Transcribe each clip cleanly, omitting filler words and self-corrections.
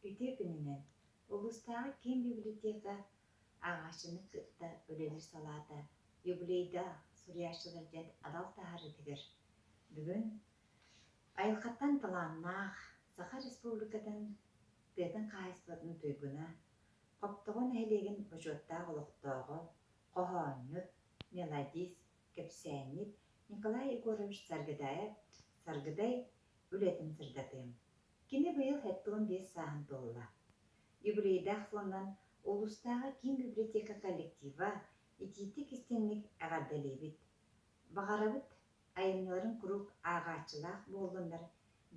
Үтүө күнүнэн! Улуустааҕы киин библиотека ааҕааччыны кытта үлэлиир салаата юбилейдаах суруйааччылар диэн анал таһаарыытыгар бүгүн айылҕаттан талааннаах Саха Республикатын тыатын хаһаайыстыбатын туйгуна, Хоптоҕо нэһилиэгин бочуоттаах олохтооҕо, хоһоонньут, мелодист, кэпсээнньит Николай Егорович Саргыдаев Саргыдай үлэтин сырдатыам. Кини быйыл 75 сааһын туолла. Юбилейдаах сылынан улуустааҕы киин библиотека коллектива итиитик-истиҥник эҕэрдэлиибит. Баҕарабыт айымньыларын куруук ааҕааччылаах буоллуннар,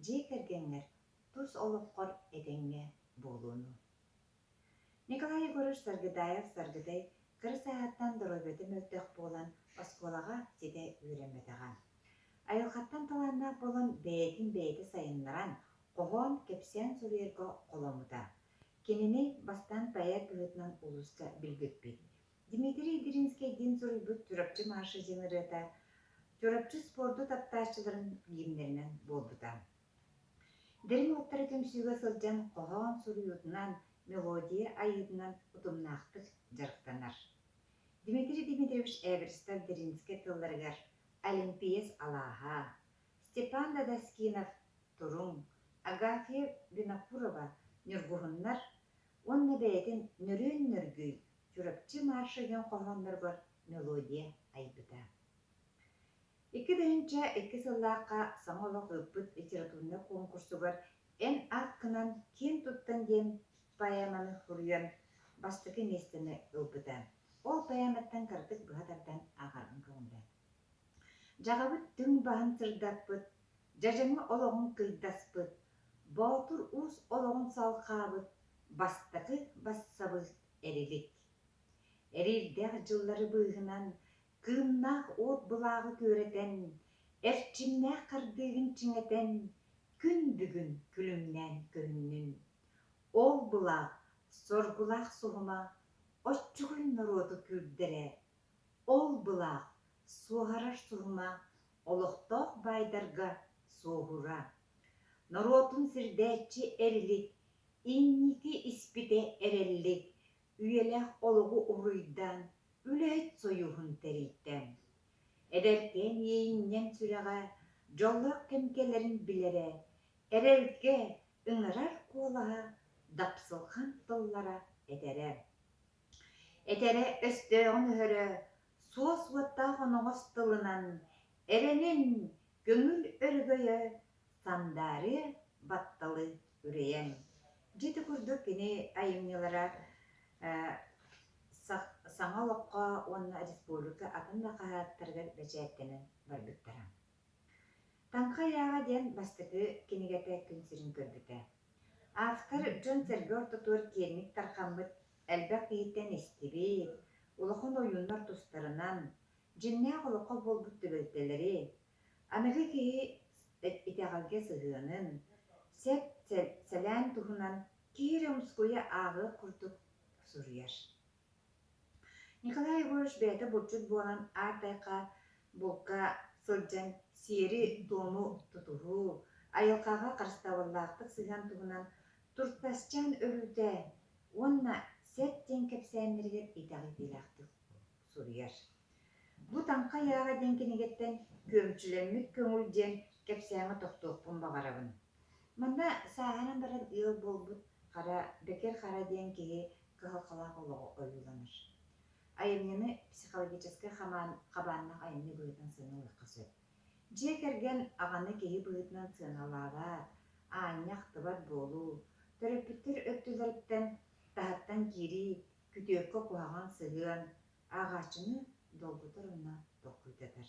дьиэ кэргэҥҥэр, тус олоххор этэҥҥэ буолууну. Николай Егорович Саргыдаев-Саргыдай кыра сааһыттан доруобуйата мөлтөх буолан оскуолаҕа ситэ үөрэммэтэҕэ. Айылҕаттан талааннаах буолан бэйэтин бэйэтэ сайыннаран, хоһоон, кэпсээн суруйарга холоммута. Кинини бастаан поэт быһыытынан улууска билбиппит. Дмитрий Диринскэйдиин суруйбут «Чурапчы марша» диэн ырыата Чурапчы спорду таптааччыларын гимнэринэн буолбута. Дириҥ уоттара түмсүүгэ сылдьан хоһоон суруйуутунан, мелодия айыытынан утумнаахтык дьарыктанар. Дмитрий Дмитриевич Эверстов Диринскэй тылларыгар «Олимпиец алааһа», Степан Дадаскинов «Туруҥ», Агафья Винокурова «Ньургуһуннар» уонна бэйэтин «Нөрүөн нөргүй, Чурапчы марша» диэн хоһоонноругар мелодия айбыта. 2002 сыллаахха саҥа олох ыыппыт литературнай куонкурсугар «Эн ааккынан киэн туттан» диэн поэманы суруйан бастакы миэстэни ылбыта. Ол поэматтан кыратык быһа тардан ааҕаргын көҥүлэ. Дьаҕабыт түҥ баһын сырдаппыт, дьадьаҥы олоҕун кыйдаспыт, Боотур уус олоҕун салҕаабыт бастакы бассабыт Эрилик. Эриирдээх дьыллары быыһынан кыымнаах уот былааҕы күөрэтэн, эрчимнээх хардыыгын чиҥэтэн, күн бүгүн күлүмнээн көһүннүн. Ол былаах соргулаах суһума оччугуй норуоту күүрдэрэ, ол былаах суоһарар суһума олохтоох баайдарга суоһура. Норуотун сирдээччи Эрилик инники испитэ эрэллик, үйэлээх олоҕу уруйдаан үлэһит сойууһун тэрийдэ. Эдэркээн иэйинньэҥ сүрэҕэ дьоллоох кэм кэлэрин билэрэ, эрэлгэ ыҥырар куолаһа дапсылхан тыллара этэрэ. Этэрэ өстөөҕүн өһөрө, суос уоттаах оноҕос тылынан эрэнин, көҥүл өрөгөйө сандаарыа батталы үрэйэн. Дьэ ити курдук кини айымньылара саҥа олоххо уонна республика атын да хаһыаттарыгар бэчээттэнэн барбыттара. Таҥха ыйааҕа диэн бастакы кинигэтэ күн сирин көрбүтэ. Автор дьон-сэргэ ортотугар киэҥник тарҕаммыт элбэх киһиттэн истибит, улахан ойууннар тустарынан, дьиҥнээх олоххо буолбут түбэлтэлэри, аныгы киһи итэҕэлгэ сыһыанын, сэп-сэлээн туһунан киһи эрэ умсугуйа ааҕыах курдук суруйар. Николай Егорович бэйэтэ булчут буолан аар тайҕа булка сылдьан сиэри-туому тутуһуу, айылҕаҕа харыстабыллаахтык сыһыан туһунан Туртасчаан өлүүтэ уонна Сэт диэн кэпсээннэригэр итэҕэтиилээхтик суруйар. Бу Таҥха ыйааҕа диэн кинигэттэн Күөмчүлэммит көҥүл диэн кэпсээҥҥэ тохтуохпун баҕарабын. Манна сааһыран баран ыал буолбут Хара Бэкир Хара диэн киһи кыһалҕалаах олоҕу ойууланар. Айымньыны психологическай хабааннаах айымньы быһыытынан сыаналыахха сөп. Дьиэ кэргэн аҕаны киһи быһыытынан сыаналаабат, аанньа ахтыбат буолуу, төрөппүттэр өттүлэриттэн таһыттан киирии, күтүөккэ куһаҕан сыһыан ааҕааччыны долгутар уонна толкуйдатар.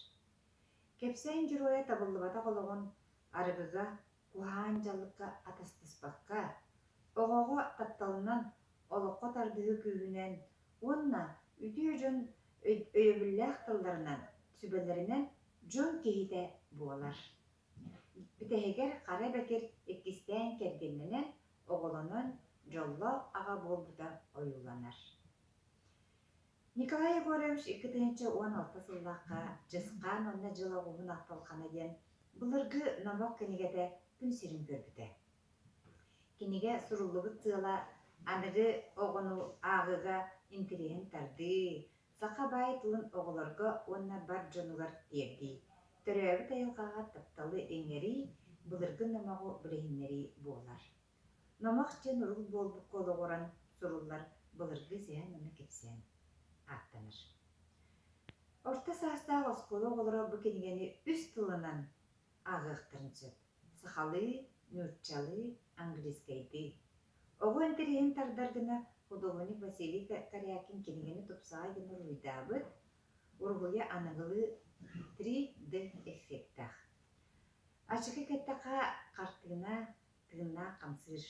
Кэпсээн дьоруойа табыллыбатах олоҕун арыгыга, куһаҕан дьаллыкка атастаспакка, оҕоҕо тапталынан, олоххо тардыһыы күүһүнэн уонна үтүө дьон өйөбүллээх тылларынан, сүбэлэринэн дьон киһитэ буолар. Бүтэһигэр Хара Бэкир иккистээн кэргэннэнэн, оҕолонон, дьоллоох аҕа буолбута ойууланар. Николай Егорович 2016 сыллаахха «Чысхаан уонна дьыл оҕуһун ахтылҕана» диэн былыргы номох кинигэтэ күн сирин көрбүтэ. Кинигэ суруллубут сыала аныгы оҕону ааҕыыга интэриэһин тардыы, саха баай тылын оҕолорго уонна бар дьонугар тиэрдии, төрөөбүт айылҕаҕа тапталы иҥэрии, былыргы номоҕу билиһиннэрии буолар. Номох диэн урут буолбукка олоҕуран суруллар былыргы сэһэн уонна кэпсээн ааттанар. Орто саастаах оскуола оҕолоро бу кинигэни үс тылынан ааҕыахтарын сөп: сахалыы, нууччалыы, английскайдыы. Оҕо интэриэһин тардар гына худуоһунньук Василий Корякин кинигэни тупсаҕай гына уруһуйдаабыт, уруһуйа аныгылыы 3D эффектаах. Ачыкы кэттэххэ хартыына тыыннаах хамсыыр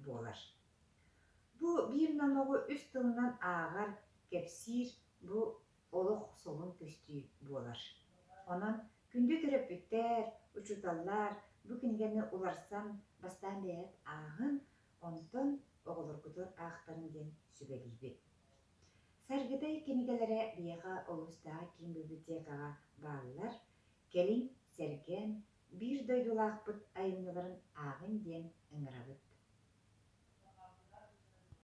буолар. Бу биир номоҕу үс тылынан ааҕар, кэпсиир бу олох солун көстүү буолар. Онон күндү төрөппүттэр, учууталлар бу кинигэни уларсан бастаан бэйэт ааҕын, онтон оҕолоргутугар аахтарын диэн сүбэлиибит. Саргыдай кинигэлэрэ биһиэхэ улуустааҕы киин библиотекаҕа бааллар. Кэлин сэргээн, биир дойдулаахпыт айымньыларын ааҕыҥ диэн ыҥырабыт.